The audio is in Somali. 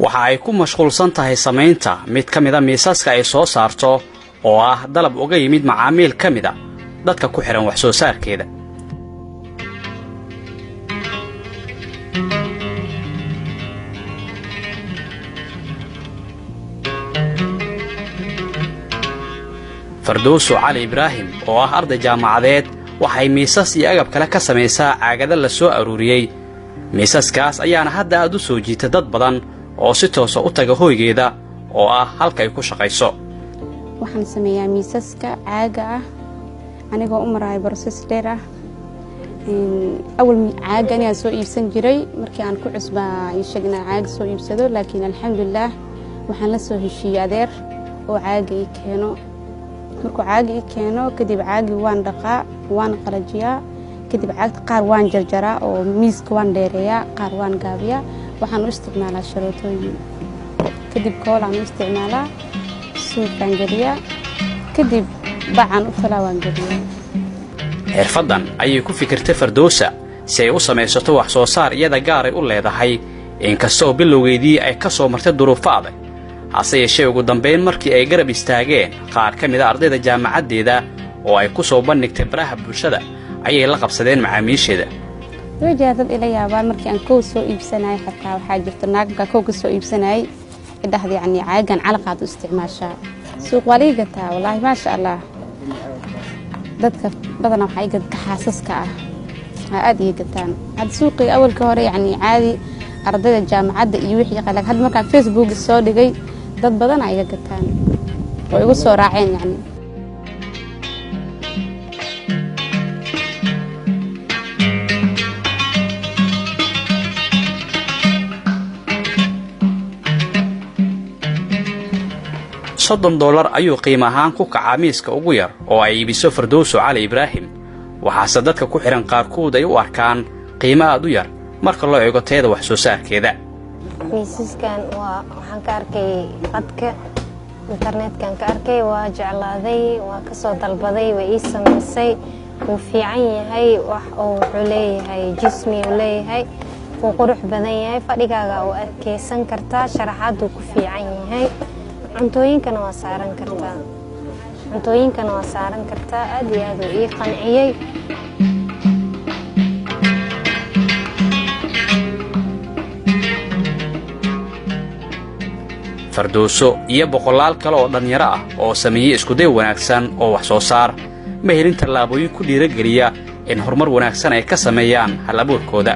Waxa ay ku mashquulsan tahay samaynta mid ka mida miisaska ay soo saarto, oo ah dalab uga yimid macaamiil ka mida dadka ku xidhan wax soo saarkeeda. Fardowso Cali Ibraahim, oo ah arday jaamacadeed, waxay miisas iyo agab kale ka samaysaa caagada la soo aruuriyey. Miisaskaas ayaana hadda aad u soo jiita dad badan oo si toosa u taga hoygeeda, oo ah halka ay ku shaqayso. Waxaan sameeyaa miisaska caaga ah, anigoo u maraayo process dheer ah. Awal caaga anigaa soo iibsan jiray. Markii aan ku cusbaa ii sheeg inaan caaga soo iibsado, laakiin alxamdulilaah, waxaan la soo heshiiyey adeer oo caaga ii keeno. Markuu caaga ii keeno kadib, caagii waan dhaqaa, waan qalajiyaa. Kadib caagta qaar waan jarjaraa oo miiska waan dheereeyaa, qaar waan gaabiyaa. Waxaan u isticmaalaa sharootooyin, kadib koolaan u isticmaalaa, suuqaan geliyaa, kadib bacaan u talaa, waan geliyaa. Xirfaddan ayay ku fikirtay Fardowsa si ay u samaysato wax soo saar iyada gaaray u leedahay, inkastoo bilowgeedii ay ka soo martay duruufo adag. Hase yeeshee, ugu dambayn markii ay garab istaageen qaar ka mida ardayda jaamacaddeeda oo ay ku soo bandhigtay baraha bulshada, ayay la qabsadeen macaamiisheeda. Way jiraa dad ila yaabaan. Markii aan kow soo iibsanayay xataa, waxaa jirta naag markaa kow ka soo iibsanayay idhahda, yacni, caagan calaqaad u isticmaashaa, suuq waa liiga gataa. Wallaahi, maasha Allah, dadka badanaa waxaa iga xaasaska ah aa aada ii gataan hadda. Suuqii awalka hore, yacni, caadi ardayda jaamacadda iyo wixii yaqaan, laakiin hadda markaan Facebook soo dhigay, dad badan aa iga gataan oo igu soo raaceen, yacni. $30 ayuu qiimo ahaan ku kacaa miiska ugu yar oo ay iibiso Fardowso Cali Ibraahim. Waxaase dadka ku xidhan qaarkood ay u arkaan qiimo aad u yar marka loo eego tayada wax soo saarkeeda. Miisaskan waa waxaan ka arkay qadka internet-kan ka arkay, waa jeclaaday, waa kasoo dalbaday, waa ii samaysay. Wuu fiican yahay, wax oo wuxuu leeyahay jismi uu leeyahay, wuu qurux badan yahay, fadhigaaga u adkeysan kartaa, sharaxaaduu ku fiican yahay, cuntooyinkana waa saaran kartaa, cuntooyinkana waa saaran kartaa. Aad iyo aad uu ii qanciyey. Fardowso iyo boqolaal kale oo dhallinyaro ah oo sameeyey iskuday wanaagsan oo wax soo saar ma helin tallaabooyin ku dhiirageliya in horumar wanaagsan ay ka sameeyaan hal abuurkooda.